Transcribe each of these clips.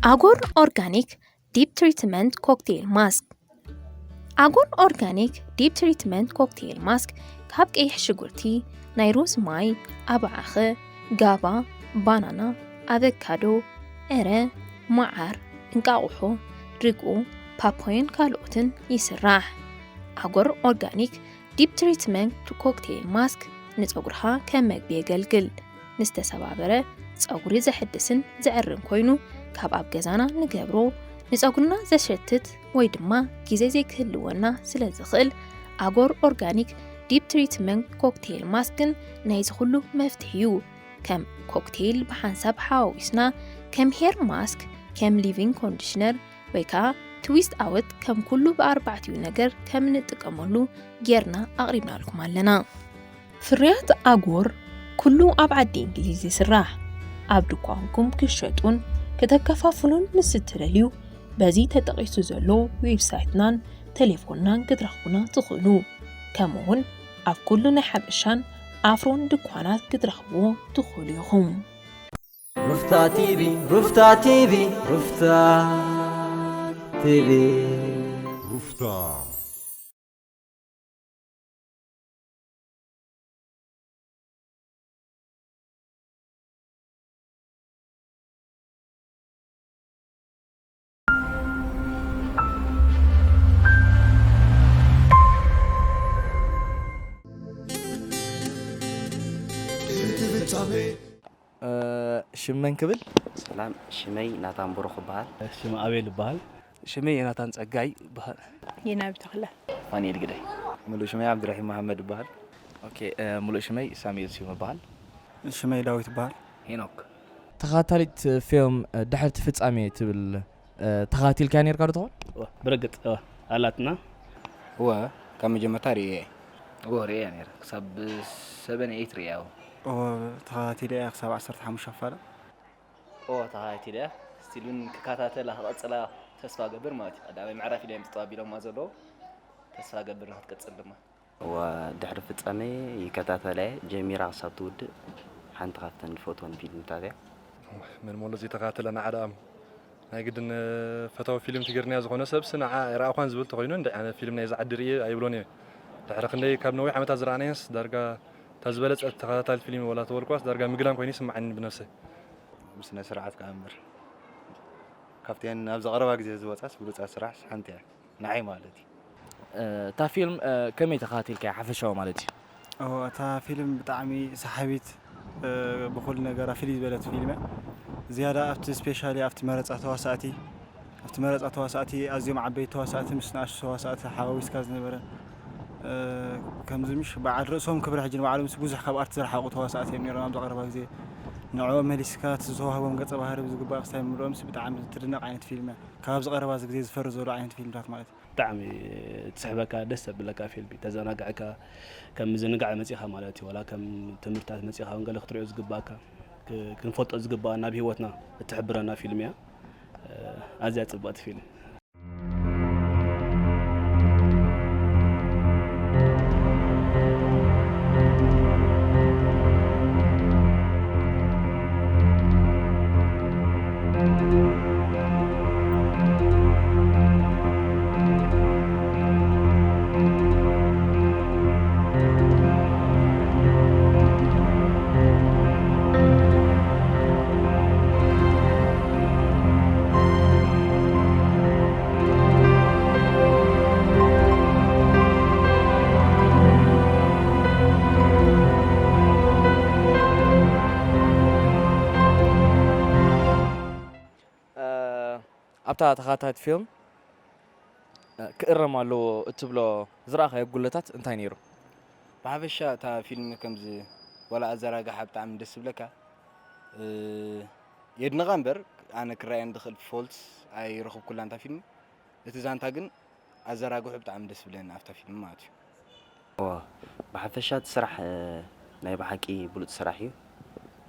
ኣጎር ኦርጋኒክ ዲፕ ትሪትመንት ኮክቴል ማስክ። ኣጎር ኦርጋኒክ ዲፕ ትሪትመንት ኮክቴል ማስክ ካብ ቀይሕ ሽጉርቲ፣ ናይ ሩዝ ማይ፣ ኣባዓኸ፣ ጋባ፣ ባናና፣ ኣቨካዶ፣ ዕረ፣ መዓር፣ እንቃቑሖ፣ ርግኦ፣ ፓፓዮን ካልኦትን ይስራሕ። ኣጎር ኦርጋኒክ ዲፕ ትሪትመንት ኮክቴል ማስክ ንጸጉርኻ ከም መግቢ የገልግል። ንዝተሰባበረ ጸጉሪ ዘሕድስን ዘዕርን ኮይኑ፣ ካብ ኣብ ገዛና ንገብሮ ንጸጉርና ዘሸትት ወይ ድማ ግዜ ዘይክህልወና ስለ ዝኽእል፣ ኣጎር ኦርጋኒክ ዲፕ ትሪትመንት ኮክቴል ማስክን ናይዚ ኩሉ መፍትሒ እዩ። ከም ኮክቴል ብሓንሳብ ሓዋዊስና፣ ከም ሄር ማስክ፣ ከም ሊቪንግ ኮንዲሽነር ወይ ከዓ ትዊስት ኣወት ከም ኩሉ ብኣርባዕቲኡ ነገር ከም እንጥቀመሉ ጌርና ኣቕሪብናልኩም ኣለና። ፍርያት ኣጎር ኩሉ ኣብ ዓዲ እንግሊዝ ይስራሕ። ኣብ ድኳንኩም ክሸጡን ከተከፋፍሉን ምስ እትደልዩ፣ በዚ ተጠቒሱ ዘሎ ዌብሳይትናን ቴሌፎንናን ክትረኽቡና ትኽእሉ። ከምኡውን ኣብ ኩሉ ናይ ሓበሻን ኣፍሮን ድኳናት ክትረኽብዎ ትኽእሉ ኢኹም። ሩፍታ ቲቪ፣ ሩፍታ ቲቪ፣ ሩፍታ ቲቪ። ሩፍታ። ሽመን ክብል? ሰላም፣ ሽመይ ናታን ብሩኽ እበሃል። ሽመ ኣቤል እበሃል። ሽመይ ዮናታን ጸጋይ እበሃል። የናብ ተኽለ። ፋኒኤል ግደይ። ሙሉእ ሽመይ ዓብድራሂም መሓመድ እበሃል። ኦኬ፣ እ፣ ሙሉእ ሽመይ ሳሙኤል ስዩም እበሃል። ሽመይ ዳዊት እበሃል። ሄኖክ። ተኸታታሊት ፊልም፣ እ፣ ድሕርቲ ፍጻሜ ትብል፣ እ፣ ተኸታቲልካያ ነይርካ ዶ ትኾን? እወ፣ ብርግጽ፣ እወ፣ ኣላትና። እወ፣ ካብ መጀመርታ ርእየ። እወ፣ ርእያ ነይረ። ክሳብ ሰበን ኤይት ርእያ። እወ፣ ተኸታቲለ እያ ክሳብ ዓሰርተ ሓሙሽተ ክፋላ። እወ፣ ተኸታቲለ እያ። ስቲል እውን ክከታተላ ክቐጽላ ተስፋ እገብር ማለት እዩ። ቀዳማይ ምዕራፍ ኢለ እዮም ተጠባቢሎማ ዘለዉ። ተስፋ እገብር ንክትቅጽል ድማ። እወ፣ ድሕሪ ፍጻሜ ይከታተላ እየ። ጀሚራ ክሳብ ትውድእ ሓንቲ ካብተን ዝፈትወን ፊልምታት እያ። መን መሎ ዘይተኸታተለ ንዓ ደኣ እሞ። ናይ ግድን ፈታዊ ፊልም ትግርኛ ዝኾነ ሰብስ ንዓ ኣይረኣኳን ዝብል ተኾይኑ፣ እንድዒ ኣነ ፊልም ናይዛ ዓዲ ርእየ ኣይብሎን እየ። ድሕሪ ክንደይ ካብ ነዊሕ ዓመታት ዝረኣናየንስ ዳርጋ እታ ዝበለጸት ተኸታታሊት ፊልም ወላ ተበልኳስ ዳርጋ ምግናን ኮይኑ ይስምዓኒ ብነብሰይ። ብስነ ስርዓት ከኣ እምበር። ካብተን ኣብዚ ቀረባ ግዜ ዝወጻስ ብሉጻት ስራሕ ሓንቲ እያ። ንዓይ ማለት እዩ። እ፣ እታ ፊልም፣ እ፣ ከመይ ተኸታቲልካያ ሓፈሻዊ ማለት እዩ? ኦ፣ እታ ፊልም ብጣዕሚ ሰሓቢት፣ እ፣ ብኹሉ ነገራ ፍልይ ዝበለት ፊልም እያ። ዝያዳ ኣብቲ ስፔሻሊ ኣብቲ መረጻ ተዋሳእቲ፣ ኣብቲ መረጻ ተዋሳእቲ ኣዝዮም ዓበይቲ ተዋሳእቲ ምስ ንኣሽቱ ተዋሳእቲ ሓዋዊስካ ዝነበረ፣ እ፣ ከምዚ ምሽ በዓል ርእሶም ክብሪ ሕጂ ንባዕሎም ምስ ብዙሕ ካብ ኣርት ዝረሓቑ ተዋሳእቲ እዮም ነይሮም። ኣብዚ ቀረባ ግዜ ንዕኦም መሊስካ እቲ ዝተዋህቦም ገጸ ባህሪ ብዝግባእ ክስታይ ምልኦም ብጣዕሚ ትድነቕ ዓይነት ፊልም እያ። ካብ ኣብዚ ቀረባ እዚ ግዜ ዝፈሪ ዘሎ ዓይነት ፊልምታት ማለት እዩ። ብጣዕሚ ትስሕበካ፣ ደስ ዘብለካ ፊልም እዩ። ተዘናግዐካ፣ ከም ምዝንጋዕ መጺኻ ማለት እዩ። ዋላ ከም ትምህርታት መጺኻ እውን ገለ ክትሪኦ ዝግባእካ፣ ክ-፣ ክንፈልጦ ዝግባኣና ኣብ ህይወትና እትሕብረና ፊልም እያ። ኣዝያ ጽብቕቲ ፊልም። እ፣ ኣብታ ተኸታታሊት ፊልም፣ እ፣ ክእረም ኣለዎ እትብሎ ዝረኣኻዮ ጉድለታት እንታይ ነይሩ? ብሓፈሻ እታ ፊልም ከምዚ ዋላ ኣዘራግሓ ብጣዕሚ ደስ ዝብለካ፣ እ፣ የድንቓ እምበር ኣነ ክረኣየን ዝኽእል ፎልትስ ኣይረኸብኩላን እታ ፊልም። እቲ ዛንታ ግን ኣዘራግሑ ብጣዕሚ ደስ ዝብለኒ ኣብታ ፊልም ማለት እዩ። እወ፣ ብሓፈሻ እቲ ስራሕ፣ እ፣ ናይ ብሓቂ ብሉጽ ስራሕ እዩ።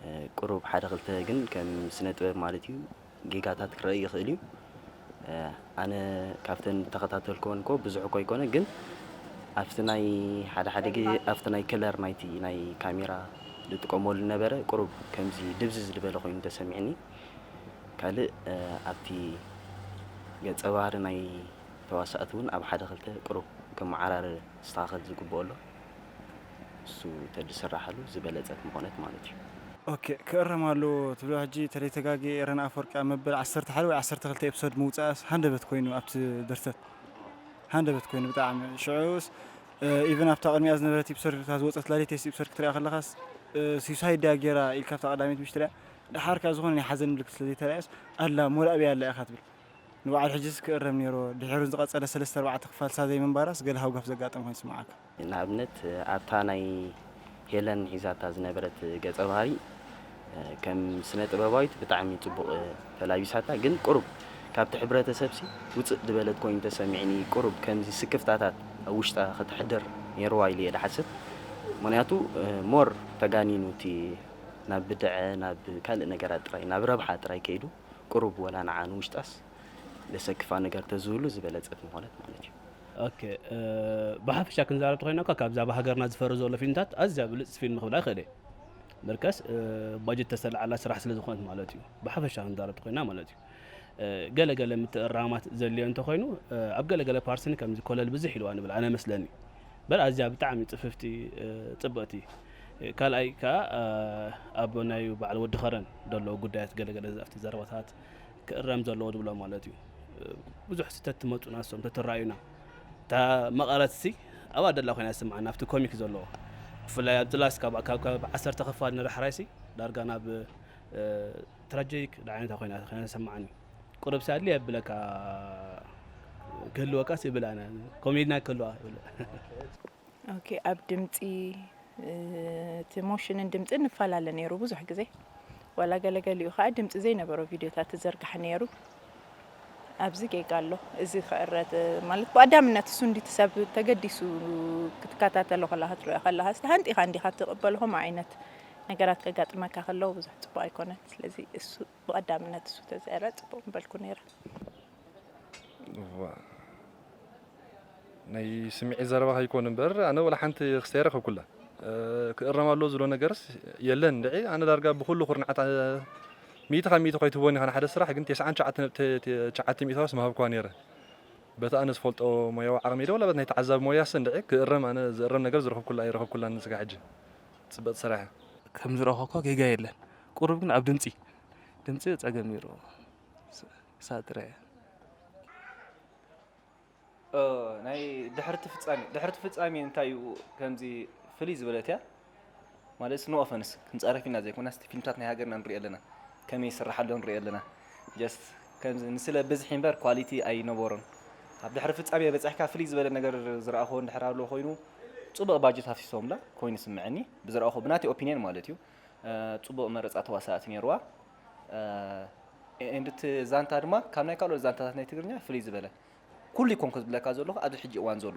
እ፣ ቁሩብ ሓደ ክልተ ግን ከም ስነ ጥበብ ማለት እዩ ጌጋታት ክረአ ይኽእል እዩ። እ፣ ኣነ ካብተን ዝተኸታተልኩወን እኮ ብዙሕ እኮ ኣይኮነ፣ ግን ኣብቲ ናይ ሓደ ሓደ ግዜ ኣብቲ ናይ ከለር ናይቲ ናይ ካሜራ ዝጥቀመሉ ነበረ ቁሩብ ከምዚ ድብዝዝ ዝበለ ኮይኑ ተሰሚዕኒ። ካልእ ኣብቲ ገጸ ባህሪ ናይ ተዋሳእቲ እውን ኣብ ሓደ ክልተ ቅሩብ ክመዓራረ ክስተኻኸል ዝግብኦ ኣሎ። እሱ ተድስራሓሉ ዝበለጸት ምኾነት ማለት እዩ። ኦኬ፣ ክእረም ኣለዎ ትብሎ። ሕጂ ተለይተጋጌ ኤረን ኣፈወርቂ ኣብ መበል ዓሰርተ ሓደ ወይ ዓሰርተ ክልተ ኤፒሶድ ምውጻእስ ሃንደበት ኮይኑ ኣብቲ ድርሰት ሃንደበት ኮይኑ ብጣዕሚ ሽዑስ ኢቨን ኣብታ ቅድሚኣ ዝነበረት ኤፒሶድ እታ ዝወፀት ላሌቴስ ኤፒሶድ ክትሪኣ ከለኻስ ሱሳይድ ድያ ጌራ ኢልካ ኣብታ ቀዳመይቲ ምሽትሪያ ደሓርካ ዝኾነ ናይ ሓዘን ምልክት ስለ ዘይተረኣየስ ኣላ ሞራእብያ ኣላ ኢኻ ትብል። ንባዕሉ ሕጅስ ክእረም ነይሮ ድሕሩ ዝቐጸለ ሰለስተ ኣርባዕተ ክፋል ሳዘይ ምንባራስ ገለ ሃውጋፍ ዘጋጠም ኮይኑ ይስምዓካ። ንኣብነት ኣብታ ናይ ሄለን ሒዛታ ዝነበረት ገጸ ባህሪ ከም ስነ ጥበባዊት ብጣዕሚ ጽቡቕ ተላቢሳታ፣ ግን ቁሩብ ካብቲ ሕብረተሰብሲ ውጽእ ዝበለት ኮይኑ ተሰሚዕኒ። ቁሩብ ከምዚ ስክፍታታት ኣብ ውሽጣ ከተሕድር ነይርዋ ኢለ እየ ድሓስብ። ምኽንያቱ ሞር ተጋኒኑ እቲ ናብ ብድዐ ናብ ካልእ ነገራት ጥራይ ናብ ረብሓ ጥራይ ከይዱ ቁሩብ ወላ ንዓ ንውሽጣስ ደሰክፋ ነገር ተዝህሉ ዝበለጸት ምኾነት ማለት እዩ። ኦኬ፣ ብሓፈሻ ክንዛረብ ተኮይና እኳ ካብዛ ኣብ ሃገርና ዝፈሪ ዘሎ ፊልምታት ኣዝያ ብልጽቲ ፊልም ክብላ ይኽእል እየ። በርከስ ባጀት ተሰላዓላ ስራሕ ስለ ዝኾነት ማለት እዩ። ብሓፈሻ ክንዛረብ ተኮይና ማለት እዩ። ገለ ገለ ምትእራማት ዘድልዮ እንተኮይኑ ኣብ ገለ ገለ ፓርትን ከምዚ ኮለል ብዝሕ ኢልዋ ንብል ኣነ መስለኒ። በር ኣዝያ ብጣዕሚ ጽፍፍቲ ጽብቕቲ። ካልኣይ ከኣ ኣብ ናይ በዓል ወዲ ኸረን ዘለዉ ጉዳያት ገለ ገለ ኣብቲ ዘረባታት ክእረም ዘለዎ ዝብሎ ማለት እዩ። ብዙሕ ስህተት ትመጹና እሶም ተትረኣዩና። እታ መቐረትሲ ኣብኣ ደላ ኮይና ትስምዓና ኣብቲ ኮሚክ ዘለዎ። ብፍላይ ኣብዚ ላስ ካብ ካብ ዓሰርተ ክፋል ንዳሕራይሲ ዳርጋ ናብ ትራጀዲክ ዳዓይነታ ኮይና ኮይና ትሰምዓኒ። ቁሩብ ሳሊ የብለካ ክህልወካስ ይብል ኣነ ኮሜድና ክህልዋ ይብል። ኦኬ፣ ኣብ ድምጺ እቲ ሞሽንን ድምጽን ንፈላለ ነይሩ ብዙሕ ግዜ። ዋላ ገለገሊኡ ከዓ ድምጺ ዘይነበሮ ቪድዮታት ትዘርግሐ ነይሩ። ኣብዚ ጌጋ ኣሎ። እዚ ክዕረት ማለት ብቀዳምነት እሱ እንዲ እቲ ሰብ ተገዲሱ ክትከታተሎ ከላ ክትሪኦ ከለካ ስቲ ሃንጢኻ እንዲኻ ትቕበሎ ከምኡ ዓይነት ነገራት ከጋጥመካ ከለዉ ብዙሕ ጽቡቅ ኣይኮነን። ስለዚ እሱ ብቀዳምነት እሱ ተዘረ ጽቡቅ ምበልኩ ነይረ። ናይ ስምዒት ዘረባ ከይኮን እምበር ኣነ ወላ ሓንቲ ክስተይ ኣይረኸብኩላ። ክእረም ኣለዎ ዝብሎ ነገርስ የለን እንድዒ ኣነ ዳርጋ ብኩሉ ኩርናዓት ሚእቲ ካብ ሚእቲ ከይትህቦኒ ኢኻ ንሓደ ስራሕ ግን ተስዓን ትሽዓተ ነጥቢ ትሽዓተ ሚእታውስ ምሃብኩዋ ነይረ። በቲ ኣነ ዝፈልጦ ሞያዊ ዓቕሚ ኢለ ወላ በቲ ናይ ተዓዛቢ ሞያስ እንድዒ ክእረም ኣነ ዝእረም ነገር ዝረኸብኩላ ኣይረኸብኩላን ስጋዕ ሕጂ። ጽብቕቲ ስራሕ እያ። ከም ዝረኸብኳ ጌጋ የለን። ቁሩብ ግን ኣብ ድምጺ ድምጺ ጸገም ነይሩ። ክሳብ ጥራይ እያ። ናይ ድሕርቲ ፍጻሜ ድሕርቲ ፍጻሜ እንታይ እዩ ከምዚ ፍልይ ዝበለት እያ ማለት no offence ክንጻረፍ ኢና ዘይኮናስ እቲ ፊልምታት ናይ ሃገርና ንሪኦ ኣለና ከመይ ይስራሕ ኣሎ ንሪኦ ኣለና just ከምዚ ንስለ ብዝሒ እምበር quality ኣይነበሮን ኣብ ድሕሪ ፍጻሜ በጻሕካ ፍልይ ዝበለ ነገር ዝረኣኹዎ እንድሕር ኣሎ ኮይኑ ጽቡቕ budget ኣፍሲሶምላ ኮይኑ ይስምዐኒ ብዝረኣኹ ብናተይ opinion ማለት እዩ ጽቡቕ መረጻ ተዋሳእቲ ነይርዋ and እቲ ዛንታ ድማ ካብ ናይ ካልኦት ዛንታታት ናይ ትግርኛ ፍልይ ዝበለ ኩሉ ይኮንኩ ዝብለካ ዘለኹ ኣብዚ ሕጂ እዋን ዘሎ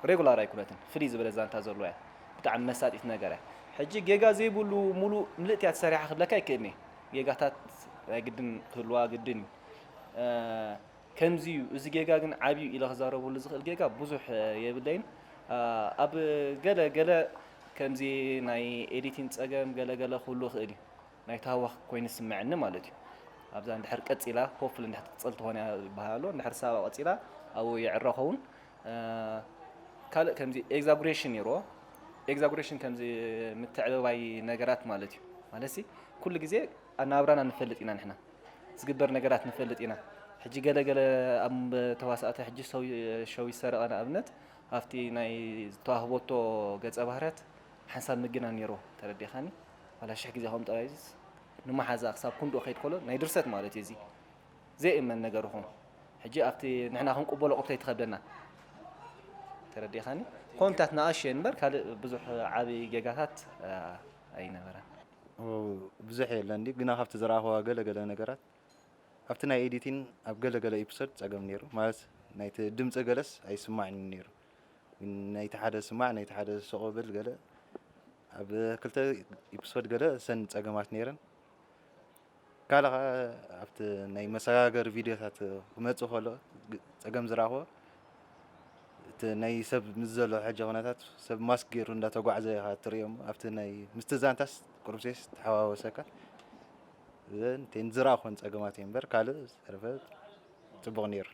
regular ኣይኮነትን ፍልይ ዝበለ ዛንታ ዘለዎ እያ ብጣዕሚ መሳጢት ነገር እያ ሕጂ ጌጋ ዘይብሉ ሙሉእ ምልእቲ እያ ተሰሪሓ ክብለካ ይክእልኒ ጌጋታት ናይ ግድን ክህልዋ ግድን እዩ ከምዚ እዩ እዚ ጌጋ ግን ዓብዩ ኢለ ክዛረበሉ ዝኽእል ጌጋ ብዙሕ የብለይን ኣብ ገለ ገለ ከምዚ ናይ editing ጸገም ገለ ገለ ክህሉ ይኽእል እዩ ናይ ታህዋኽ ኮይኑ ዝስምዐኒ ማለት እዩ ኣብዛ እንድሕር ቀፂላ hopefully እንድሕር ትቅፅል ትኾን እያ ዝበሃል ኣሎ እንድሕር ሳባ ቀፂላ ኣብኡ የዕረ ኸውን ካልእ ከምዚ exaggeration ነይርዎ exaggeration ከምዚ ምትዕብባይ ነገራት ማለት እዩ ማለት ሲ ኩሉ ግዜ ኣናብራና ንፈልጥ ኢና ንሕና ዝግበር ነገራት ንፈልጥ ኢና ሕጂ ገለ ገለ ኣብ ተዋሳእቲ ሕጂ ሸው ይሰረቐ ንኣብነት ኣብቲ ናይ ዝተዋህበቶ ገፀ ባህርያት ሓንሳብ ምግናን ነይርዎ ተረዲኻኒ ዋላ ሽሕ ግዜ ከም ጠራይዝስ ንመሓዛ ክሳብ ክንድኡ ከይድ ከሎ ናይ ድርሰት ማለት እዩ እዚ ዘይእመን ነገር ይኹን ሕጂ ኣብቲ ንሕና ክንቅበሎ ቁብተይ ትኸብደና ተረዲኻኒ ኮንታት ንኣሽዮ እምበር ካልእ ብዙሕ ዓብዪ ጌጋታት ኣይነበረን ብዙሕ የለን ድዩ ግና ካብቲ ዝረኣኽዋ ገለ ገለ ነገራት ኣብቲ ናይ ኤዲቲን ኣብ ገለ ገለ ኢፕሶድ ጸገም ነይሩ ማለት ናይቲ ድምፂ ገለስ ኣይስማዕን ነይሩ ናይቲ ሓደ ስማዕ ናይቲ ሓደ ስቕ ብል ገለ ኣብ ክልተ ኢፕሶድ ገለ ሰን ጸገማት ነይረን ካልእ ከዓ ኣብቲ ናይ መሰጋገሪ ቪድዮታት ክመፅእ ከሎ ፀገም ዝረኣኽዎ እቲ ናይ ሰብ ምስ ዘሎ ሕጂ ኩነታት ሰብ ማስክ ገይሩ እንዳተጓዕዘ ኢኻ ትሪኦም ኣብቲ ናይ ምስቲ ዛንታስ ቁርብሴስ ተሓዋወሰካ እዘን እተን ዝረኣኹን ጸገማት እየን እምበር ካልእ ዝተረፈ ጽቡቕ ነይሩ።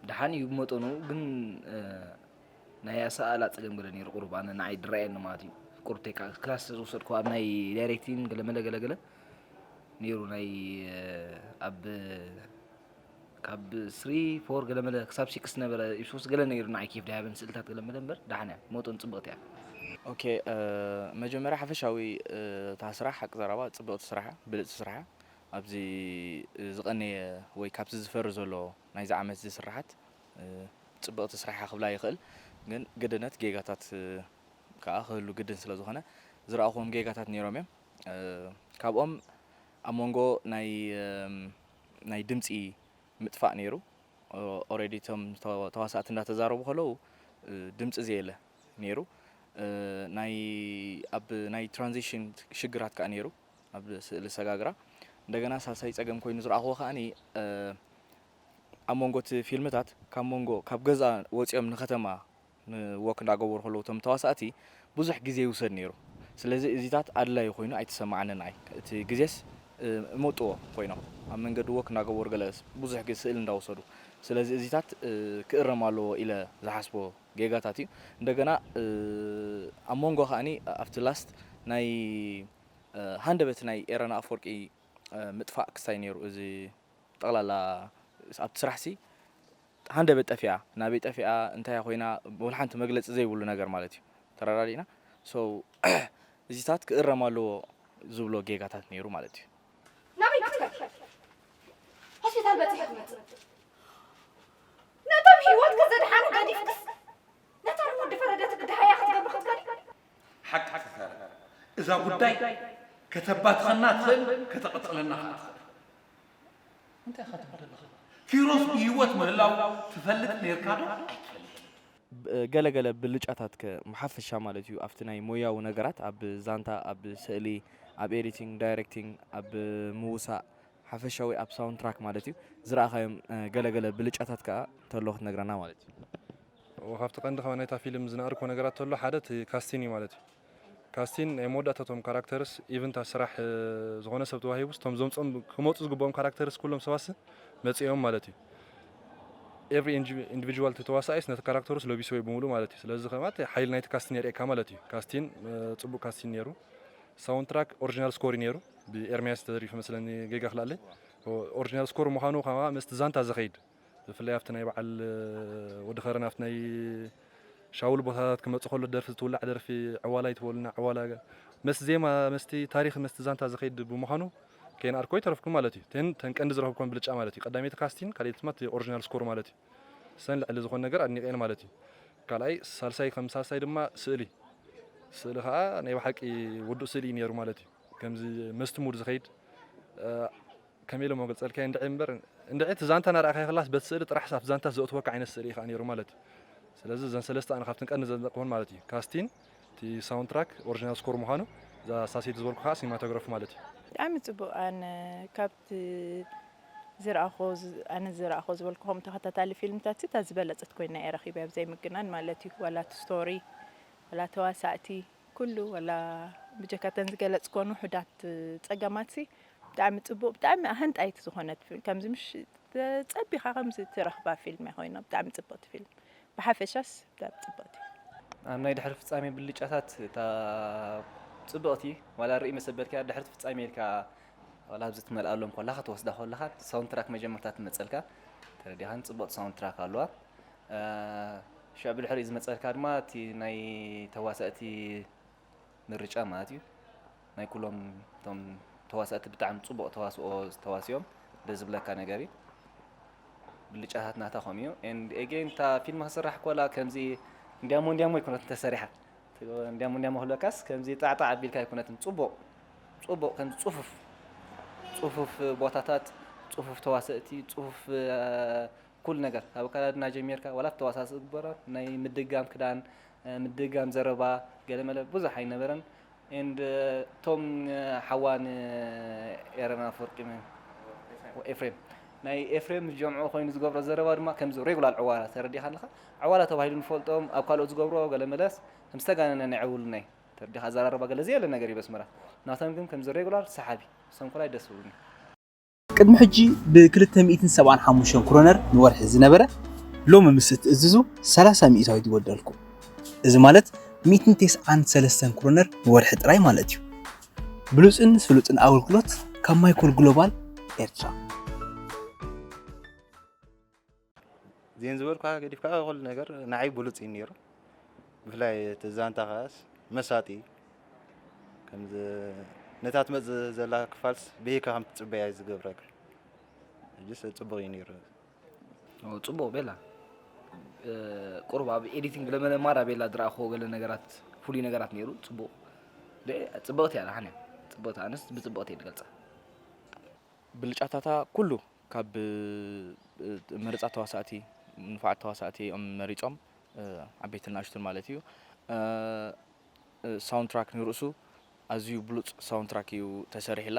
ደሓን እዩ ብመጠኑ ግን ናይ ኣሰኣእላ ፀገም ገለ ነይሩ ቁሩብ ኣነ ንዓይ ድረኣየኒ ማለት እዩ። ቁሩብ ቴካ ክላስ ዝወሰድኩ ኣብ ናይ ዳይሬክቲንግ ገለመለ ገለገለ ነይሩ ናይ ኣብ ካብ ስሪ ፎር ገለመለ ክሳብ ሲክስ ነበረ ኢፕሶስ ገለ ነይሩ ንዓይ ኬፍ ዳሃበን ስእልታት ገለመለ እምበር ደሓን እያ መጠኑ ፅብቕቲ እያ። ኦኬ መጀመርያ ሓፈሻዊ እታ ስራሕ ሓቂ ዘረባ ፅብቕቲ ስራሕ እያ ብልፅቲ ስራሕ እያ። ኣብዚ ዝቐነየ ወይ ካብቲ ዝፈሪ ዘሎ ናይዚ ዓመት እዚ ስራሓት ፅብቕቲ ስራሕ እያ ክብላ ይኽእል። ግን ግድነት ጌጋታት ከዓ ክህሉ ግድን ስለ ዝኾነ ዝረኣኹዎም ጌጋታት ነይሮም እዮም። ካብኦም ኣብ መንጎ ናይ ናይ ድምፂ ምጥፋእ ነይሩ። ኦረዲ እቶም ተዋሳእቲ እንዳተዛረቡ ከለዉ ድምፂ ዘየለ ነይሩ። ናይ ኣብ ናይ ትራንዚሽን ሽግራት ከዓ ነይሩ ኣብ ስእሊ ሰጋግራ። እንደገና ሳልሳይ ፀገም ኮይኑ ዝረኣኽዎ ከዓኒ ኣብ መንጎ እቲ ፊልምታት ካብ መንጎ ካብ ገዛ ወፂኦም ንከተማ ንወክ እንዳገበሩ ከለዉ እቶም ተዋሳእቲ ብዙሕ ግዜ ይውሰድ ነይሩ። ስለዚ እዚታት ኣድላዩ ኮይኑ ኣይተሰማዓንን ኣይ እቲ ግዜስ እመጥዎ ኮይኖም ኣብ መንገዲ ወክ እንዳገበሩ ገለ ብዙሕ ግዜ ስእል እንዳወሰዱ ስለዚ እዚታት ክእረም ኣለዎ ኢለ ዝሓስቦ ጌጋታት እዩ። እንደገና ኣብ መንጎ ከዓኒ ኣብቲ ላስት ናይ ሃንደበት ናይ ኤረና ኣፈወርቂ ምጥፋእ ክስታይ ነይሩ እዚ ጠቕላላ ኣብቲ ስራሕ ሲ ሃንደበት ጠፊኣ ናበይ ጠፊኣ እንታይ ኮይና ወላ ሓንቲ መግለፂ ዘይብሉ ነገር ማለት እዩ። ተረዳዲእና። So እዚታት ክእረም ኣለዎ ዝብሎ ጌጋታት ነይሩ ማለት እዩ። ናበይ ክትከድ? ሆስፒታል በፂሐ ክመፅእ። ነቶም ህይወትካ ዘድሓኑ ገዲፍክስ ነታ ንወዲ ፈረደት ክድሃያ ክትገብር ክትከድ? ሓቂ ትዛረብ እዛ ጉዳይ ከተባትኸና ትኽእል ከተቐፅለና ከዓ ትኽእል። እንታይ ኢኻ ትብል ዘለኻ? ኪሮስ ብህይወት ምህላው ትፈልጥ ነርካ ዶ ኣይትፈልጥን? ገለገለ ብልጫታት ከ ሓፈሻ ማለት እዩ ኣብቲ ናይ ሞያዊ ነገራት ኣብ ዛንታ ኣብ ስእሊ ኣብ ኤዲቲንግ ዳይሬክቲንግ ኣብ ምውሳእ ሓፈሻዊ ኣብ ሳውንድ ትራክ ማለት እዩ ዝረኣኻዮም ገለገለ ብልጫታት ከዓ ተሎ ክትነግረና ማለት እዩ። ካብቲ ቀንዲ ካብ ናይታ ፊልም ዝነኣርኮ ነገራት ተሎ ሓደ እቲ ካስቲን እዩ ማለት እዩ። ካስቲን ናይ መወዳእታቶም ካራክተርስ ኢቨን እታ ስራሕ ዝኾነ ሰብ ተዋሂቡስ እቶም ዘምፅኦም ክመፁ ዝግብኦም ካራክተርስ ኩሎም ሰባስ መፂኦም ማለት እዩ። ኤቭሪ ኢንዲቪጁዋል ተዋሳኢስ ነቲ ካራክተሩስ ለቢስዎ ብሙሉ ማለት እዩ። ስለዚ ከማት ሓይል ናይቲ ካስቲን የርእየካ ማለት እዩ። ካስቲን ፅቡቅ ካስቲን ነይሩ። ሳውንድ ትራክ ኦሪጂናል ስኮር ነይሩ ብኤርሚያስ ተደሪፉ መስለኒ ገጋ ክላለይ። ኦሪጂናል ስኮር ምዃኑ ከማ ምስቲ ዛንታ ዝኸይድ ብፍላይ ኣብቲ ናይ በዓል ወዲ ኸረን ኣብቲ ናይ ሻውል ቦታታት ክመፅእ ከሎ ደርፊ ዝትውላዕ ደርፊ ዕዋላ ይትበሉና ዕዋላ መስቲ ዜማ መስቲ ታሪክ መስቲ ዛንታ ዝኸይድ ብምዃኑ ከይንኣርኮ ይተረፍኩም ማለት እዩ። ተን ተን ቀንዲ ዝረኸብኮን ብልጫ ማለት እዩ። ቀዳመይቲ ካስቲን ካልኣይቲ ድማ እቲ ኦሪጂናል ስኮር ማለት እዩ። ሰን ልዕሊ ዝኾን ነገር ኣድኒቀን ማለት እዩ። ካልኣይ ሳልሳይ ከም ሳልሳይ ድማ ስእሊ ስእሊ ከዓ ናይ ብሓቂ ውዱእ ስእሊ እዩ ነይሩ ማለት እዩ። ከምዚ መስቲ ሙድ ዝኸይድ ከም ኢለ መገልፀልካ እንድዒ እምበር እንድዒ እቲ ዛንታ ናርኣኻ ይኽላስ በቲ ስእሊ ጥራሕ ሳብ ዛንታ ዘእትወካ ዓይነት ስእሊ እዩ ከዓ ነይሩ ማለት እዩ። ስለዚ እዘን ሰለስተ ኣነ ካብትን ቀንዲ ዘድነቅኩን ማለት እዩ። ካስቲን እቲ ሳውንድ ትራክ ኦሪጂናል ስኮር ምዃኑ እዛ ሳሴት ዝበልኩ ከዓ ሲኒማቶግራፊ ማለት እዩ። ብጣዕሚ ፅቡቅ ኣነ ካብቲ ዝረኣኹ ኣነ ዝረኣኹ ዝበልኩ ከም ተኸታታሊ ፊልምታት እታ ዝበለፀት ኮይና እየ ረኺበ ኣብዘይ ምግናን ማለት እዩ ዋላ እቲ ስቶሪ ዋላ ተዋሳእቲ ኩሉ ዋላ ብጀካተን ዝገለፅኮን ውሑዳት ፀገማት ሲ ብጣዕሚ ፅቡቅ ብጣዕሚ ኣሃንጣይቲ ዝኾነት ፊልም ከምዚ ምሽ ተፀቢኻ ከምዚ ትረኽባ ፊልም እያ ኮይና ብጣዕሚ ፅብቅቲ ፊልም ብሓፈሻስ ብጣዕሚ ፅብቅቲ ኣብ ናይ ድሕሪ ፍጻሜ ብልጫታት እታ ጽብቕቲ ዋላ ርኢ መሰበልካ ድሕርቲ ፍጻሜ ኢልካ ዋላ ኣብዚ ትመልኣሎም ኮላኻ ትወስዳ ኮላኻ ሳውንድ ትራክ መጀመርታ ትመጸልካ ተረዲኻን ጽብቕቲ ሳውንድ ትራክ ኣለዋ ሽዕ ብድሕሪኡ ዝመጸልካ ድማ እቲ ናይ ተዋሳእቲ ምርጫ ማለት እዩ ናይ ኩሎም እቶም ተዋሳእቲ ብጣዕሚ ጽቡቕ ተዋስኦ ዝተዋስኦም ደስ ዝብለካ ነገር እዩ ብልጫታት ናታ ከምኡ እዩ and again እታ ፊልም ክስራሕ ኮላ ከምዚ እንዲያሞ እንዲያሞ ኣይኮነትን ተሰሪሓ እንዲያሞ እንዲያሞ ክብለካስ ከምዚ ጣዕጣዕ ኣቢልካ ኣይኮነትን ጽቡቕ ጽቡቕ ከምዚ ጽፉፍ ጽፉፍ ቦታታት ጽፉፍ ተዋሰእቲ ጽፉፍ ኩሉ ነገር ካብ ኣከዳድና ጀሚርካ ዋላ ተዋሳስ ዝግበሮ ናይ ምድጋም ክዳን ምድጋም ዘረባ ገለመለ ብዙሕ ኣይነበረን and እቶም ሓዋ ንኤረና ኣፈወርቂ ኤፍሬም ናይ ኤፍሬም ጀምዖ ኮይኑ ዝገብሮ ዘረባ ድማ ከምዚ ሬጉላር ዕዋላ ተረዲኻ ኣለኻ ዕዋላ ተባሂሉ ንፈልጦም ኣብ ካልኦት ዝገብሮ ገለመለስ ከም ዝተጋነነ ናይ ዕውልናይ ዲኻ ኣዘራርባ ገለ ዘየለ ነገር እዩ በስመራ። ናቶም ግን ከምዚ ሬጉላር ሰሓቢ፣ ሰንኮላይ ደስ ዝብሉኒ። ቅድሚ ሕጂ ብ ክልተ ሚእትን ሰብዓን ሓሙሽተን ክሮነር ንወርሒ ዝነበረ፣ ሎሚ ምስ እትእዝዙ ሰላሳ ሚእታዊት ይወደልኩም። እዚ ማለት ሚእትን ተስዓን ሰለስተን ክሮነር ንወርሒ ጥራይ ማለት እዩ። ብሉጽን ስሉጥን ኣገልግሎት ካብ ማይኮል ግሎባል ኤርትራ። ዜን ዝበልኳ ገዲፍካ ኩሉ ነገር ንዓይ ብሉጽ እዩ ነይሩ። ብፍላይ እቲ ዛንታ ከኣስ መሳጢ እዩ። ከምዚ ነታ ትመጽእ ዘላ ክፋልስ ብሂካ ከም ትጽበያ እዩ ዝገብረካ። ሕጅስ ጽቡቕ እዩ ነይሩ። ጽቡቕ ቤላ። ቁሩብ ኣብ ኤዲቲንግ ለመለማዳ ቤላ ዝረኣኽዎ ገለ ነገራት፣ ፍሉይ ነገራት ነይሩ። ጽቡቕ። ጽብቕቲ እያ፣ ደሓን እያ። ጽብቕቲ፣ ኣነስ ብጽብቕቲ እየ ዝገልጻ። ብልጫታታ ኩሉ ካብ መረፃ ተዋሳእቲ፣ ንፉዓት ተዋሳእቲ እዮም መሪፆም፣ ዓበይትን ንኣሽቱን ማለት እዩ። ሳውንድ ትራክ ንርእሱ ኣዝዩ ብሉፅ ሳውንድ ትራክ እዩ ተሰሪሕላ፣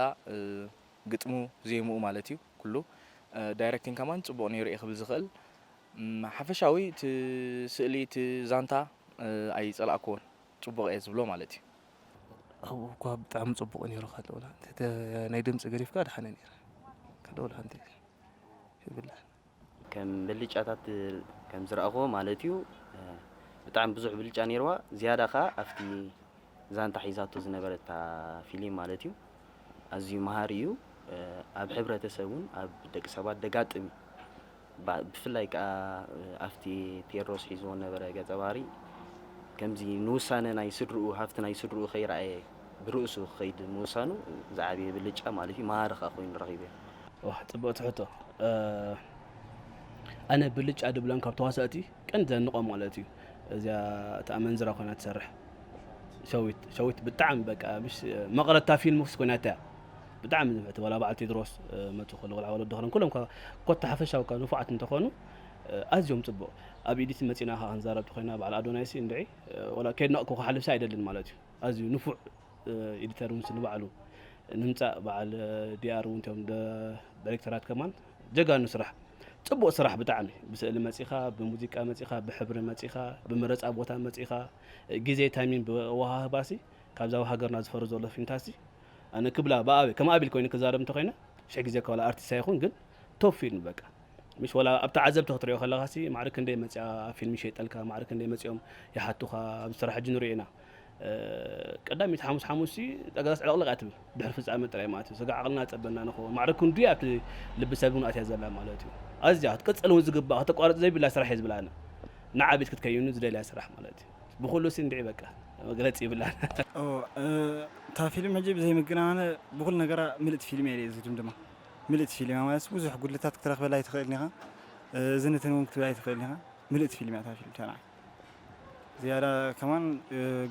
ግጥሙ ዜምኡ ማለት እዩ ኩሉ። ዳይሬክቲንግ ከማን ፅቡቕ ነይሩ እየ ክብል ዝኽእል። ሓፈሻዊ እቲ ስእሊ እቲ ዛንታ ኣይፀላእክዎን፣ ፅቡቕ እየ ዝብሎ ማለት እዩ። ኣብኡ እኳ ብጣዕሚ ፅቡቕ ነይሩ ካልእ ወላ ናይ ድምፂ ገዲፍካ ድሓነ ነይረ ካልእ ወላ ሓንቲ ይብላል። ከም ብልጫታት ከም ዝረኣኽዎ ማለት እዩ። ብጣዕሚ ብዙሕ ብልጫ ነይርዋ። ዝያዳ ኸዓ ኣብቲ ዛንታ ሒዛቶ ዝነበረታ ፊልም ማለት እዩ። ኣዝዩ መሃሪ እዩ። ኣብ ሕብረተሰብ እውን ኣብ ደቂ ሰባት ደጋጥም እዩ። ብፍላይ ከዓ ኣብቲ ቴድሮስ ሒዝዎ ነበረ ገፀ ባህሪ ከምዚ ንውሳነ ናይ ስድርኡ ሃፍቲ ናይ ስድርኡ ከይረኣየ ብርእሱ ክኸይድ ምውሳኑ ዝዓበየ ብልጫ ማለት እዩ። መሃሪ ከዓ ኮይኑ ረኺበዮ። ዋሕ ጽብቕቲ ሕቶ። ኣነ ብልጫ ድብለን ካብ ተዋሳእቲ ቀንዲ ዘንቆም ማለት እዩ። እዚኣ እታ ኣመንዝራ ኮይና ትሰርሕ ሸዊት ሸዊት ብጣዕሚ በቃ ምሽ መቕረታ ፊልም ውስ ኮይና እያ። ብጣዕሚ ዝምዕቲ ዋላ በዓል ቴድሮስ መፁ ከሎ ቆልዓ ወለዶ ክረን ኩሎም ኮታ ሓፈሻዊ ካብ ንፉዓት እንተኾኑ ኣዝዮም ፅቡቕ ኣብ ኢዲት መፂና ካ ክንዛረብ ተኮይና በዓል ኣዶናይሲ እንድዒ ወላ ከድነቕኩ ክሓልፍሲ ኣይደልን ማለት እዩ። ኣዝዩ ንፉዕ ኤዲተር እውን ንባዕሉ ንምፃእ በዓል ዲኣር እውን እቶም ዳይሬክተራት ከማን ጀጋኑ ስራሕ ፅቡቅ ስራሕ ብጣዕሚ ብስእሊ መፂኻ ብሙዚቃ መፂኻ ብሕብሪ መፂኻ ብመረፃ ቦታ መፂኻ ግዜ ታይሚን ብወሃህባሲ ካብዛ ሃገርና ዝፈሩ ዘሎ ፊልምታሲ ኣነ ክብላ ብኣበይ ከም ኣቢል ኮይኑ ክዛረብ እንተኮይነ ሽሕ ግዜ ከላ ኣርቲስት ኣይኹን ግን ቶፕ ፊልም በቃ ምሽ ወላ ኣብቲ ዓዘብቲ ክትሪኦ ከለኻሲ ማዕረ ክንደይ መፅያ ፊልም ይሸጠልካ ማዕረ ክንደይ መፅኦም ይሓቱኻ ኣብዚ ስራሕ ሕጂ ንሪኦ ኢና ቀዳሚት ሓሙስ ሓሙስ ሲ ጠገዛስ ዕልቕልቕ እያ ትብል ድሕሪ ፍፃመ ጥራይ ማለት እዩ ስጋ ዓቕልና ፀበና ንኸውን ማዕረ ክንዱ ኣብቲ ልቢ ሰብ እውን ኣትያ ዘላ ማለት እዩ ኣዝያ ክትቅፅል እውን ዝግባእ ከተቋርፅ ዘይብላ ስራሕ እየ ዝብላ ኣነ ንዓቤት ክትከይኑ ዝደልያ ስራሕ ማለት እዩ ብኩሉ ሲ እንድዒ በቃ መግለፂ ይብላን እታ ፊልም ሕጂ ብዘይ ምግናነ ብኩሉ ነገራ ምልእቲ ፊልም እየ ዝድምድማ ምልእቲ ፊልም እያ ማለት ብዙሕ ጉድለታት ክትረክበላ ኣይትኽእልን ኢኻ እዝንትን እውን ክትብል ኣይትኽእልን ኢኻ ምልእቲ ፊልም እያ እታ ፊልም ተናዕ ዝያዳ ከማን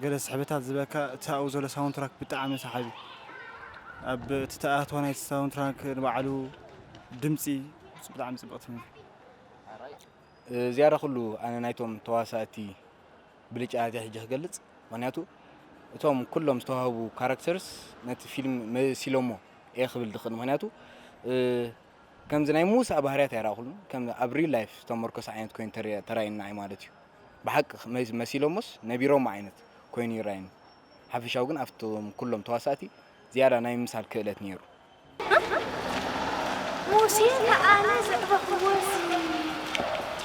ገለ ስሕበታት ዝበካ እቲ ኣብኡ ዘሎ ሳውንትራክ ብጣዕሚ ሰሓቢ ኣብ እቲ ተኣትዋ ናይ ሳውንትራክ ንባዕሉ ድምፂ ብጣዕሚ ፅብቕቲ ዝያዳ ኩሉ ኣነ ናይቶም ተዋሳእቲ ብልጫ እያ ሕጂ ክገልፅ ምክንያቱ እቶም ኩሎም ዝተዋህቡ ካራክተርስ ነቲ ፊልም መሲሎሞ እየ ክብል ዝኽእል ምክንያቱ ከምዚ ናይ ምውሳእ ባህርያት ኣይረኣኹሉን ከም ኣብ ሪል ላይፍ ዝተመርኮሰ ዓይነት ኮይኑ ተራእየና እዩ ማለት እዩ ብሓቂ መሲሎሞስ ነቢሮሞ ዓይነት ኮይኑ ይረኣየኒ ሓፈሻዊ ግን ኣብቶም ኩሎም ተዋሳእቲ ዝያዳ ናይ ምምሳል ክእለት ነይሩ ሙሴ ንኣነ ዘዕበኽዎ እዚ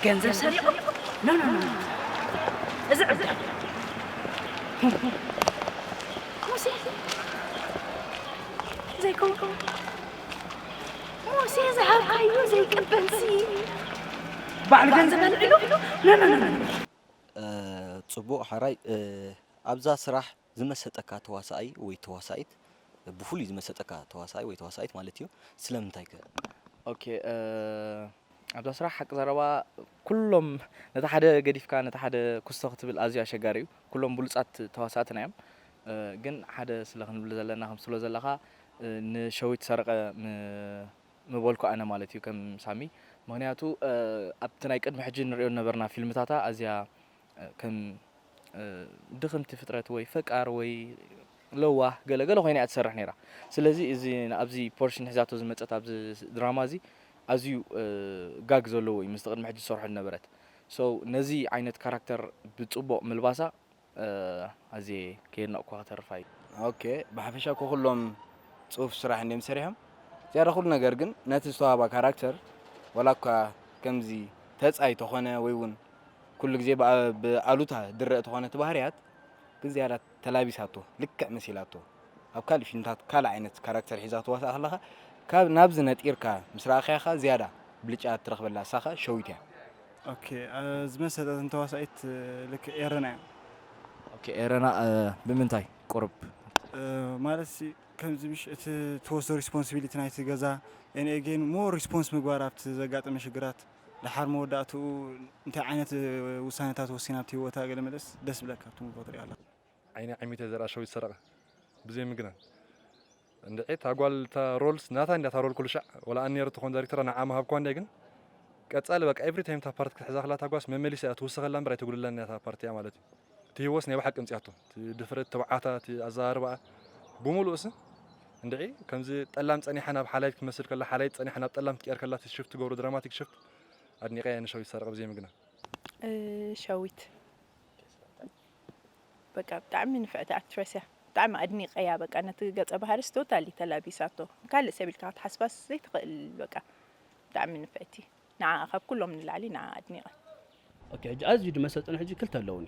ገንዘብ ሰሪቑ ኖ ኖ ኖ እዚ ዕዳ ሙሴ ዘይከውን ሙሴ ዝሃብካዮ ዘይቅበልሲ ባዕሉ ገንዘብ ኣልዒሉ ኖ ኖ ኖ ኖ ጽቡቕ ሓራይ ኣብዛ ስራሕ ዝመሰጠካ ተዋሳኣይ ወይ ተዋሳኢት ብፍሉይ ዝመሰጠካ ተዋሳኣይ ወይ ተዋሳኢት ማለት እዩ ስለምንታይ ከ? ኦኬ ኣብዛ ስራሕ ሓቂ ዘረባ ኩሎም ነቲ ሓደ ገዲፍካ ነቲ ሓደ ኩስቶ ክትብል ኣዝዩ ኣሸጋሪ እዩ። ኩሎም ብሉጻት ተዋሳእትና እዮም። ግን ሓደ ስለ ክንብል ዘለና ከም ስለ ዘለኻ ንሸዊት ሰረቐ ምበልኩ ኣነ ማለት እዩ ከም ሳሚ። ምኽንያቱ ኣብቲ ናይ ቅድሚ ሕጂ ንሪኦ ዝነበርና ፊልምታታ ኣዝያ ከም ድኽምቲ ፍጥረት ወይ ፈቃር ወይ ለዋህ ገለ ገለ ኮይና እያ ትሰርሕ ነይራ። ስለዚ እዚ ኣብዚ ፖርሽን ሒዛቶ ዝመፀት ኣብዚ ድራማ እዚ ኣዝዩ ጋግ ዘለዎ እዩ ምስቲ ቅድሚ ሕጂ ዝሰርሖ ዝነበረት። So ነዚ ዓይነት ካራክተር ብፅቡቕ ምልባሳ ኣዝየ ከየድነቕኩ ክተርፋ እዩ። ኦኬ፣ ብሓፈሻ እኮ ኩሎም ጽፉፍ ስራሕ እንድዮም ሰሪሖም። ዝያዳ ኩሉ ነገር ግን ነቲ ዝተዋህባ ካራክተር፣ ዋላ እኳ ከምዚ ተጻይ ተኾነ ወይ እውን ኩሉ ግዜ ብኣ-፣ ብኣሉታ ድረእ ተኾነ እቲ ባህርያት፣ ግን ዝያዳ ተላቢሳቶ፣ ልክዕ መሲላቶ። ኣብ ካልእ ፊልምታት ካልእ ዓይነት ካራክተር ሒዛ ክትዋሳእ ከለኻ፣ ካብ ናብዚ ነጢርካ ምስ ረኣኻያ ከኣ ዝያዳ ብልጫ ትረኽበላ፣ እሳ ከኣ ሸዊት እያ። ኦኬ፣ እ፣ ዝመሰጠትን ተዋሳኢት፣ እ፣ ልክዕ ኤረና እያ። ኦኬ፣ ኤረና፣ እ፣ ብምንታይ ቁሩብ? እ፣ ማለት ሲ፣ ከምዚ ምሽ፣ እቲ ትወስዶ ሪስፖንሲቢሊቲ ናይቲ ገዛ፣ ኤን ኤጌን ሞር ሪስፖንስ ምግባር ኣብቲ ዘጋጠመ ሽግራት፣ ደሓር መወዳእትኡ እንታይ ዓይነት፣ እ፣ ውሳነታት ወሲና ኣብቲ ህይወታ ገለ መለስ ደስ ብለካ፣ ኣብቲ ሙቪ ክትሪኦ ኣለኻ። ዓይኒ ዓሚተ ዘርኣ ሸዊት ሰረቐ፣ ብዘይ ምግናን። እንድዒ እታ ጓል እታ ሮልስ ናታ እንድያ፣ እታ ሮል ኩሉ ሻዕ ወላ ኣን ነይሩ ትኾን ዳይሬክተራ ንዓ ምሃብኳ እንድያ፣ ግን ቀጻሊ በቃ ኤቭሪ ታይም እታ ፓርት ክትሕዛ ከላ እታ ጓስ መመሊሳ እያ ትውስኸላ እምበር ኣይትጉድለን እያ እታ ፓርት እያ ማለት እዩ። እቲ ህይወት ናይ ብሓቂ ኣምጽኣቶ፣ እቲ ድፍረት፣ ትብዓታ፣ እቲ ኣዘራርባኣ ብምሉእስ እንድዒ ከምዚ ጠላም ጸኒሓ ናብ ሓላይት ክትመስል ከላ፣ ሓላይት ጸኒሓ ናብ ጠላም ክትቀየር ከላ፣ እቲ ሽፍት ትገብሮ ድራማቲክ ሽፍት ኣድኒቐያ ንሸዊት ሰረቐ ብዘይ ምግናን። እ፣ ሸዊት በቃ ብጣዕሚ ንፍዕቲ ኣክትረስ እያ። ብጣዕሚ ኣድኒቐያ በቃ ነቲ ገጸ ባህርስ ቶታሊ ተላቢሳቶ። ካልእ ሰብ ኢልካ ክትሓስባስ ዘይትኽእል በቃ ብጣዕሚ ንፍዕቲ። ንዓ ካብ ኩሎም ንላዕሊ ንዓ ኣድኒቐ። ኦኬ፣ ሕጂ ኣዝዩ ድመሰጠኒ ሕጂ ክልተ ኣለውኒ።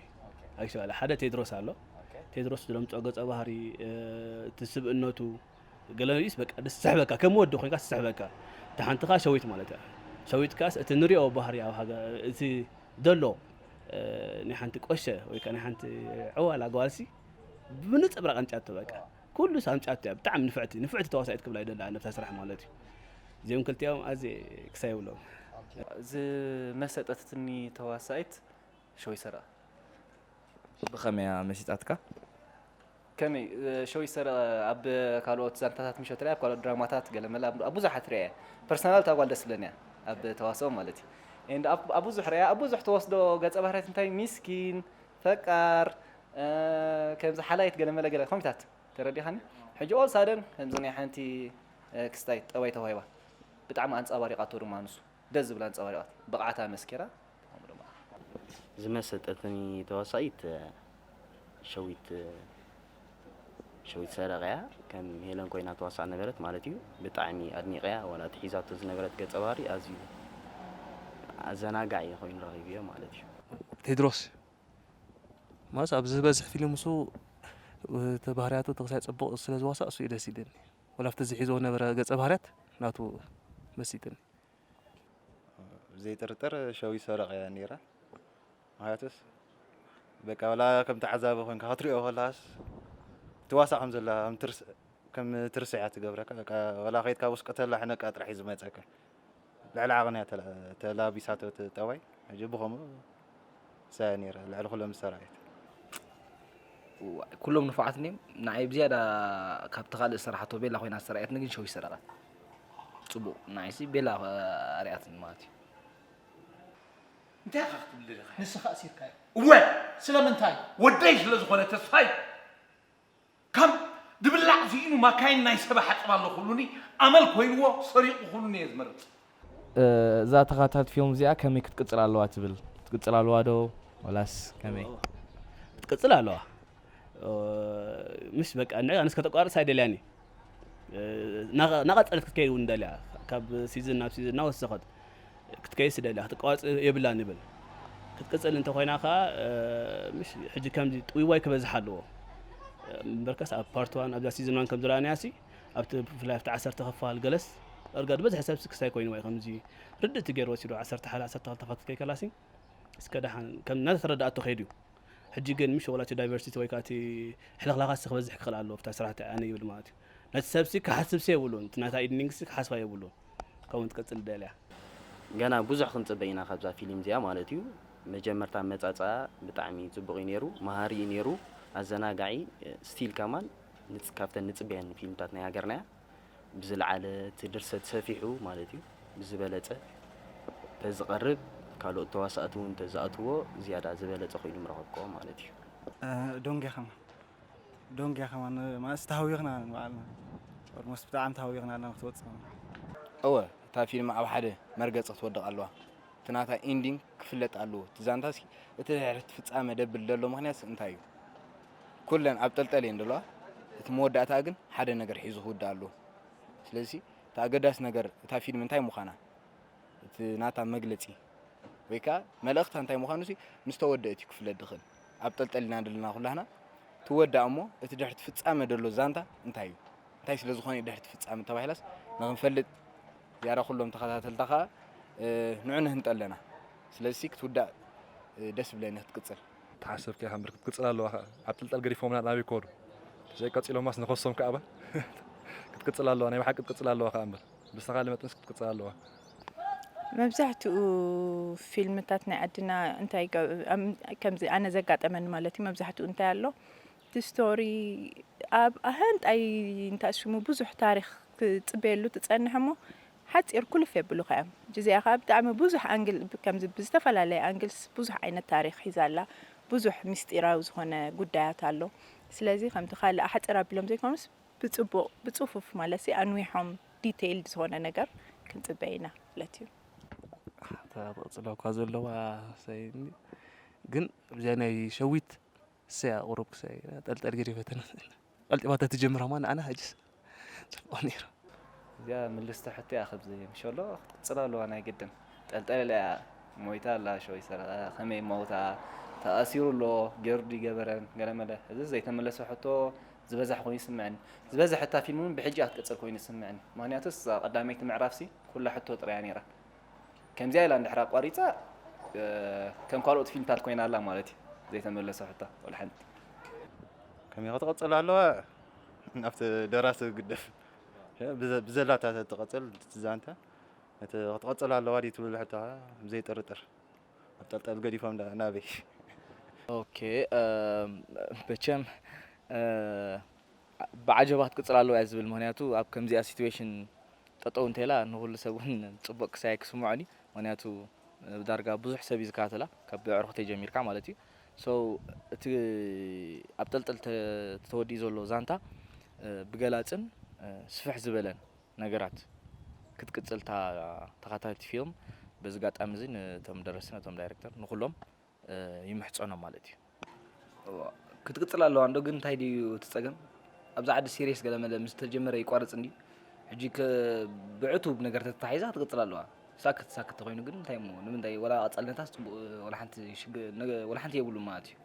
ኣክቹዋሊ ሓደ ቴድሮስ ኣሎ። ቴድሮስ ድለምጾ ገጸ ባህሪ፣ እ፣ እቲ ስብእነቱ ገለመሊስ በቃ ድስሕበካ፣ ከም ወዲ ኮይንካ ትስሕበካ። እታ ሓንቲ ከኣ ሸዊት ማለት እያ። ሸዊት ከኣስ እቲ ንሪኦ ባህሪ ኣብ ሃገር፣ እቲ ዘሎ፣ እ፣ ናይ ሓንቲ ቆሸ ወይ ከኣ ናይ ሓንቲ ዕዋላ ጓልሲ ብንጽብራቕ ኣምጺኣቶ በቃ። ኩሉስ ኣምጺኣቶ እያ። ብጣዕሚ ንፍዕቲ፣ ንፍዕቲ ተዋሳኢት ክብላ ይደሊ ኣነ ብታ ስራሕ ማለት እዩ። እዚኦም ክልቲኦም ኣዝየ ክሳይ ይብሎም። ዝመሰጠትኒ ተዋሳኢት ሸዊት ሰረቐ። ብኸመይ እያ መሲጣትካ? ከመይ፣ እ፣ ሸዊት ሰረቐ ኣብ ካልኦት ዛንታታት ምሸት ርኣያ፣ ኣብ ካልኦት ድራማታት ገለመለ ኣብ፣ ኣብ ብዙሓት ርኣያ። ፐርሰናል እታ ጓል ደስ ትብለኒ እያ፣ ኣብ ተዋስኦ ማለት እዩ። ኤንድ ኣብ፣ ኣብ ብዙሕ ርኣያ፣ ኣብ ብዙሕ ተወስዶ ገጸ ባህርያት እንታይ ሚስኪን፣ ፈቃር፣ እ፣ ከምዚ ሓላይት ገለመለ ገለ ኮሚታት ተረዲኻኒ? ሕጂ ኦል ሳደን ከምዚ ናይ ሓንቲ፣ እ፣ ክስታይ ጠባይ ተዋሂባ። ብጣዕሚ ኣንጸባሪቓቶ ድማ ንሱ። ደስ ዝብል ኣንጸባሪቓት። ብቕዓታ መስኪራ። ዝመሰጠትኒ ተዋሳኢት፣ እ፣ ሸዊት፣ እ፣ ሸዊት ሰረቐ እያ። ከም ሄለን ኮይና ተዋሳእ ነበረት ማለት እዩ። ብጣዕሚ ኣድኒቐያ። ዋላ እቲ ሒዛቶ ዝነበረት ገጸ ባህሪ ኣዝዩ ኣዘናጋዒ ኮይኑ ረኺብዮ ማለት እዩ። ቴድሮስ ማለት ኣብ ዝበዝሕ ፊልም እሱ፣ እ፣ ተባህርያቱ ተኽሳይ ጽቡቕ ስለ ዝዋሳእ እሱ እዩ ደስ ኢለኒ። ወላ ኣብቲ ዝሒዞ ነበረ ገጸ ባህርያት ናቱ መሲጥኒ። ዘይጥርጥር ሸዊት ሰረቐ እያ ነይራ። ምኽንያቱስ በቃ ወላ ከም ተዓዛቢ ኮይንካ ክትሪኦ ከለኻስ ትዋሳእ ከም ዘላ ከም ትርስ-፣ ከም ትርስዕ እያ ትገብረካ። በቃ ወላ ከይድካ ውስቀ ተላ ሕነቃ ጥራሕ እዩ ዝመጸካ። ልዕሊ ዓቕን እያ ተላ-፣ ተላቢሳቶ እቲ ጠባይ። ሕጂ ብኸምኡ እሳ እያ ነይራ ልዕሊ ኩሎም ዝተራእየት። እዋ፣ ኩሎም ንፉዓት እንድዮም። ንዓይ ብዝያዳ ካብቲ ካልእ ዝሰራሓቶ ቤላ ኮይና ዝተራእየትኒ ግን ሸዊት ሰረቐ። ጽቡቕ፣ ንዓይሲ ቤላ ኣርኣያትኒ ማለት እዩ። እንታይ ኢኻ ክትብል ደሊኻ? ንስኻ ኣሲርካዮ። እወ! ስለምንታይ? ወደይ ስለ ዝኾነ ተስፋይ። ከም ድብላዕ ስኢኑ ማካይን ናይ ሰብ ሓጽብ ኣሎ ክብሉኒ፣ ኣመል ኮይንዎ ሰሪቑ ክብሉኒ እየ ዝመርጽ። እ፣ እዛ ተኸታታሊት ፊልም እዚኣ ከመይ ክትቅጽል ኣለዋ ትብል? ክትቅጽል ኣለዋ ዶ? ወላስ ከመይ? ክትቅጽል ኣለዋ። እ፣ ምስ በቃ ንዕ-፣ ኣነስ ከተቋርጽ ኣይደልያን እየ። እ፣ ናቐ-፣ ናቐጸለት ክትከይድ እውን ደልያ። ካብ ሲዝን ናብ ሲዝን እናወሰኸት ክትከይስ ደልያ፣ ክትቋርጽ የብላን ይብል። ክትቅጽል እንተኾይና ከኣ፣ እ፣ ምሽ ሕጂ ከምዚ ጥውይዋይ ክበዝሕ ኣለዎ። እምበርከስ ኣብ ፓርት ዋን ኣብዛ ሲዝን ዋን ከም ዝረኣናያ ሲ፣ ኣብቲ ብፍላይ ኣብቲ ዓሰርተ ክፋል ገለስ፣ ዳርጋ ዝበዝሐ ሰብሲ ክሳይ ኮይንዎ እዩ። ከምዚ ርድእቲ ገይሩ ወሲዱ፣ ዓሰርተ ሓደ ዓሰርተ ክልተ ክፋል ክትከይ ከላሲ፣ እስከ ደሓን ከም እናተረዳእቶ ከይዱ እዩ። ሕጂ ግን ምሽ ወላ እቲ ዳይቨርሲቲ ወይ ከኣ እቲ ሕልኽላኻሲ ክበዝሕ ክኽእል ኣለዎ፣ ኣብታ ስራሕቲ ኣነ ይብል ማለት እዩ። ነቲ ሰብሲ ክሓስብሲ የብሉን፣ እቲ ናታ ኢንዲንግሲ ክሓስባ የብሉን። ከምኡ ትቅጽል ደልያ። ገና ብዙሕ ክንጽበ ኢና ካብዛ ፊልም እዚኣ ማለት እዩ። መጀመርታ ኣመጻጽኣ ብጣዕሚ ጽቡቕ እዩ ነይሩ፣ መሃሪ እዩ ነይሩ፣ ኣዘናጋዒ፣ ስቲል ከማን ንጽ-፣ ካብተን ንጽበየን ፊልምታት ናይ ሃገርና እያ። ብዝለዓለ እቲ ድርሰት ሰፊሑ ማለት እዩ፣ ብዝበለጸ ተዝቐርብ፣ ካልኦት ተዋሳእቲ እውን ተዝኣትዎ ዝያዳ ዝበለጸ ኮይኑ ምረኸብክዎ ማለት እዩ። እ፣ ዶንጌ ከማን፣ ዶንጌ ከማን ማለት ተሃዊኽና ንባዕልና። ኦልሞስት ብጣዕሚ ተሃዊኽና ኣለና ክትወጽእ። እወ፣ እታ ፊልም ኣብ ሓደ መርገጺ ክትወድቕ ኣለዋ። እቲ ናታ ኢንዲንግ ክፍለጥ ኣለዎ። እቲ ዛንታሲ፣ እቲ ድሕሪ እቲ ፍጻመ ደብል ዘሎ ምኽንያትሲ እንታይ እዩ? ኩለን ኣብ ጠልጠል እየን ዘለዋ። እቲ መወዳእታ ግን ሓደ ነገር ሒዙ ክውዳእ ኣለዎ። ስለዚ እቲ ኣገዳሲ ነገር እታ ፊልም እንታይ ምዃና፣ እቲ ናታ መግለጺ ወይ ከዓ መልእኽታ እንታይ ምዃኑ ሲ ምስ ተወደእት እዩ ክፍለጥ ዝኽእል። ኣብ ጠልጠል ኢና ዘለና ኩላህና። ትወዳእ እሞ እቲ ድሕርቲ ፍጻመ ዘሎ ዛንታ እንታይ እዩ? እንታይ ስለ ዝኾነ እዩ ድሕርቲ ፍጻመ ተባሂላስ ንኽንፈልጥ ዝያዳ ኩሎም ተኸታተልታ ከዓ ንዑ ንህንጠ ኣለና። ስለዚ ክትውዳእ ደስ ብለኒ ክትቅጽል። ተሓሰብኪ ኢኻ እምበር ክትቅጽል ኣለዋ ኸኣ። ኣብ ጠልጠል ገዲፎምና ናበይ ክኸዱ? ዘይቀጺሎማስ ንኸሶም ከኣ በል። ክትቅጽል ኣለዋ፣ ናይ ብሓቂ ክትቅጽል ኣለዋ ኸኣ እምበር። ብዝተኻለ መጠንስ ክትቅጽል ኣለዋ። መብዛሕትኡ ፊልምታት ናይ ዓድና እንታይ ከምዚ ኣነ ዘጋጠመኒ ማለት እዩ። መብዛሕትኡ እንታይ ኣሎ እቲ ስቶሪ ኣብ ኣህንጣይ እንታይ ሽሙ ብዙሕ ታሪኽ ክትጽበየሉ ትጸንሕ እሞ ሓጺር ኩልፍ የብሉኻ እዮም። ጅዚኣ ከዓ ብጣዕሚ ብዙሕ ኣንግል ከምዚ ብዝተፈላለየ ኣንግልስ ብዙሕ ዓይነት ታሪኽ ሒዛ ኣላ። ብዙሕ ምስጢራዊ ዝኾነ ጉዳያት ኣሎ። ስለዚ ከምቲ ካልእ ኣሕጽር ኣቢሎም ዘይኮኑስ ብጽቡቕ ብጽፉፍ ማለት ኣንዊሖም ዲቴይልድ ዝኾነ ነገር ክንጽበይ ኢና ማለት እዩ። ተቕጽሎ እኳ ዘለዋ ሰይ ግን ኣብዚኣ ናይ ሸዊት እሰያ ቁሩብ ክሰይ ጠልጠል ገዲፈተን ቀልጢፋ ተትጀምራ ማ ንዓና ሕጅስ ጽቡቕ ነይሩ። እዚኣ ምልስቲ ሕቶ እያ። ከብዚ ምሸሎ ክትቅጽል ኣለዋ ናይ ግድን። ጠልጠል እያ ሞይታ ኣላ ሸው ይሰረቐ ከመይ ሞውታ ተኣሲሩ ኣሎ ገርዱ ይገበረን ገለመለ እዚ ዘይተመለሰ ሕቶ ዝበዝሕ ኮይኑ ይስምዐኒ። ዝበዝሕ እታ ፊልም እውን ብሕጂ እያ ክትቅጽል ኮይኑ ይስምዐኒ። ምክንያቱስ እዛ ቀዳመይቲ ምዕራፍሲ ኩላ ሕቶ ጥራያ ነይራ። ከምዚኣ ኢላ እንድሕር ኣቋሪጻ ከም ካልኦት ፊልምታት ኮይና ኣላ ማለት እዩ። ዘይተመለሰ ሕቶ ወላ ሓንቲ። ከመይ ክትቕጽል ኣለዋ ናብቲ ደራሲ ግደፍ ብዘላታ ትቐጽል ትዛንታ እቲ ክትቐጽል ኣለዋ ድዩ ትብል ሕቶ ዘይጥርጥር ኣብ ጠልጠል ገዲፎም ናበይ ኦኬ መቸም ብዓጀባ ክትቅጽል ኣለዋ እያ ዝብል ምክንያቱ ኣብ ከምዚኣ ሲትዌሽን ጠጠው እንተላ ንኩሉ ሰብ እውን ፅቡቅ ክሳይ ክስምዖን እዩ ምክንያቱ ዳርጋ ብዙሕ ሰብ እዩ ዝከታተላ ካብ ኣዕሩኽተይ ጀሚርካ ማለት እዩ so እቲ ኣብ ጠልጠል ተወዲኡ ዘሎ ዛንታ ብገላፅን ስፍሕ ዝበለን ነገራት ክትቅፅል እታ ተኻታልቲ ፊልም በዚ ጋጣሚ እዚ ነቶም ደረስቲ ነቶም ዳይረክተር ንኩሎም ይምሕፀኖም ማለት እዩ። ክትቅፅል ኣለዋ እንዶ ግን እንታይ ድዩ እቲ ፀገም? ኣብዚ ዓዲ ሲሪየስ ገለ መለ ምስ ተጀመረ ይቋርፅ እንድዩ። ሕጂ ከ ብዕቱብ ነገር ተተታሒዛ ክትቅፅል ኣለዋ። ሳክት ሳክት ተኮይኑ ግን እንታይ እሞ ንምንታይ ወላ ቀፃልነታስ ፅቡቅ ወላ ሓንቲ ሽግ ነገ ወላ ሓንቲ የብሉን ማለት እዩ።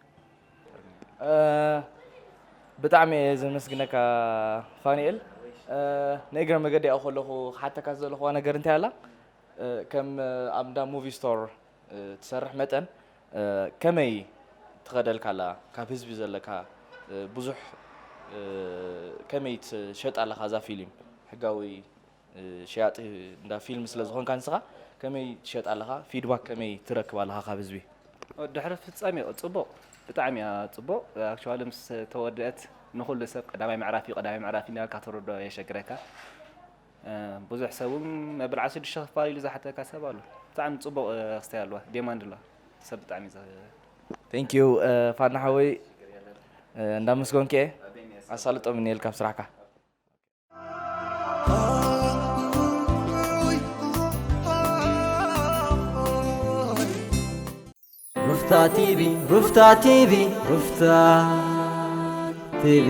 ብጣዕሚ እየ ዘመስግነካ ፋኒኤል። ንእግረ መገዲ ያው ከለኹ ክሓተካ ዝደለኹዋ ነገር እንታይ ኣላ ከም ኣብ እንዳ ሙቪ ስቶር ትሰርሕ መጠን ከመይ ትኸደልካ ኣላ ካብ ህዝቢ ዘለካ ብዙሕ ከመይ ትሸጣ ኣለኻ እዛ ፊልም ሕጋዊ ሸያጢ እንዳ ፊልም ስለ ዝኾንካ ንስኻ ከመይ ትሸጣ ኣለኻ ፊድባክ ከመይ ትረክብ ኣለኻ ካብ ህዝቢ ድሕሪ ፍጻሜ ጽቡቕ ብጣዕሚ እያ ጽቡቕ actually ምስ ተወደአት ንኹሉ ሰብ ቀዳማይ ምዕራፍ እዩ ቀዳማይ ምዕራፍ እዩ እናበልካ ተረድኦ የሸግረካ ብዙሕ ሰብ እውን መበል ዓሰርተ ሽዱሽተ ክፋል ኢሉ ዝሓተካ ሰብ ኣሎ ብጣዕሚ ፅቡቅ ክስታይ ኣለዋ demand ኣለዋ ሰብ ብጣዕሚ thank you ፋና ሓወይ እንዳመስገንኩ እየ ኣሳልጦ ምንኤል ካብ ስራሕካ ሩፍታ ቲቪ ሩፍታ ቲቪ ሩፍታ ቲቪ